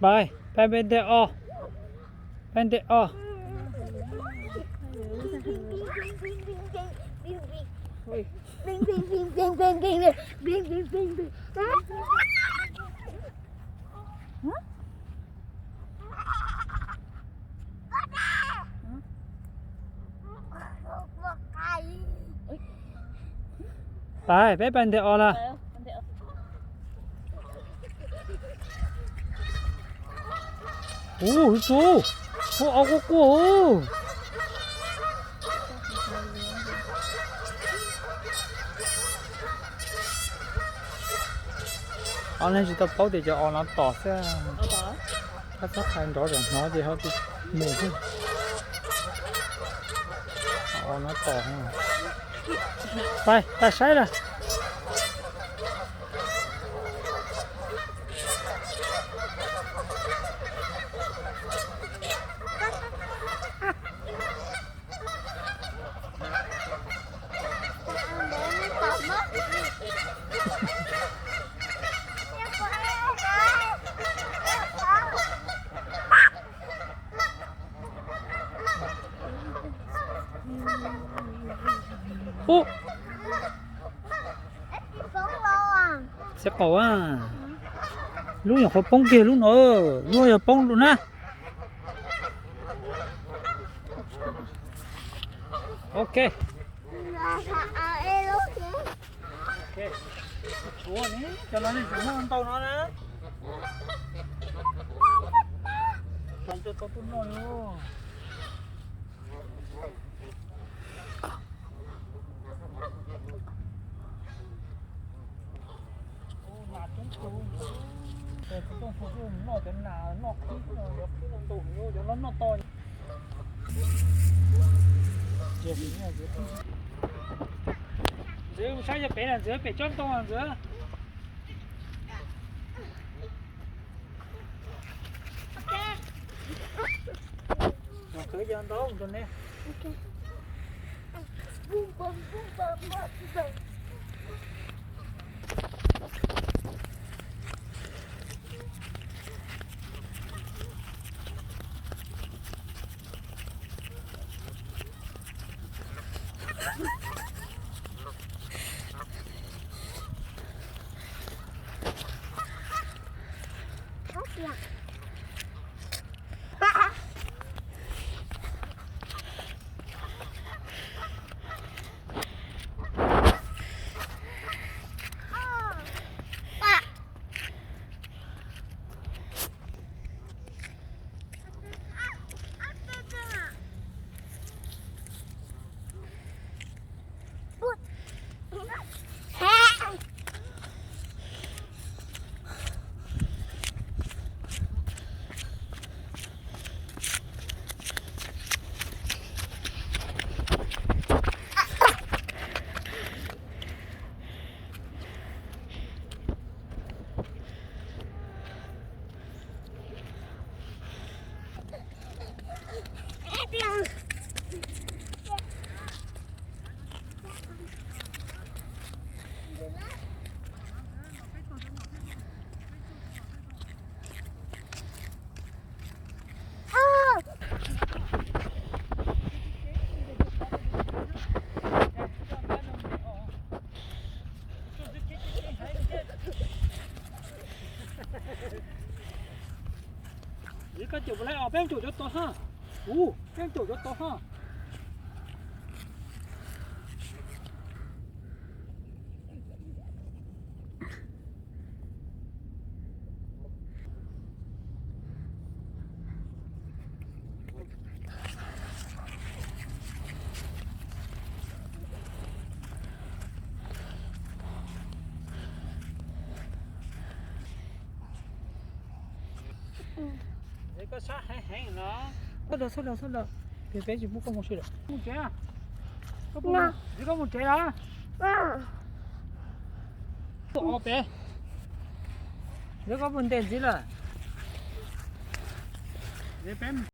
Pais, pais npe nteg os. Pais nteg os. Pais, peb pais nteg os lawm. Ub, hwv tsu, ub, os quaj quaj. Os, leej tsis tau paub tias cov os no tom xwb. Koj txhob hais nrov zam hnov ces ho tsis mus xwb. Os no tom. Pais, pais saib lawm. Ub, txiv qaub a, lub nyuam qhuav poob kiag lub no, lub yog poob lub na. Ok. Tshuav ni, cov no nej tsum muaj ntau no na. Tau tuaj noj li. Ntxwv, saib yog pem na, Ntxwv, pem tsob ntoo Ntxwv. Khwv cov ntau rau neb. Koj caum puas laib os, peb caum cov tod hab. Ub, peb caum cov tod hab. Koj sab heev heev no. Txhob laws, txhob laws, txhob laws. Peb tsis pub koj mus si lawm. Mus tsev. Koj mus tsev lawm. Tuaj pem. Koj mus ntes ntxiv lawm. Peb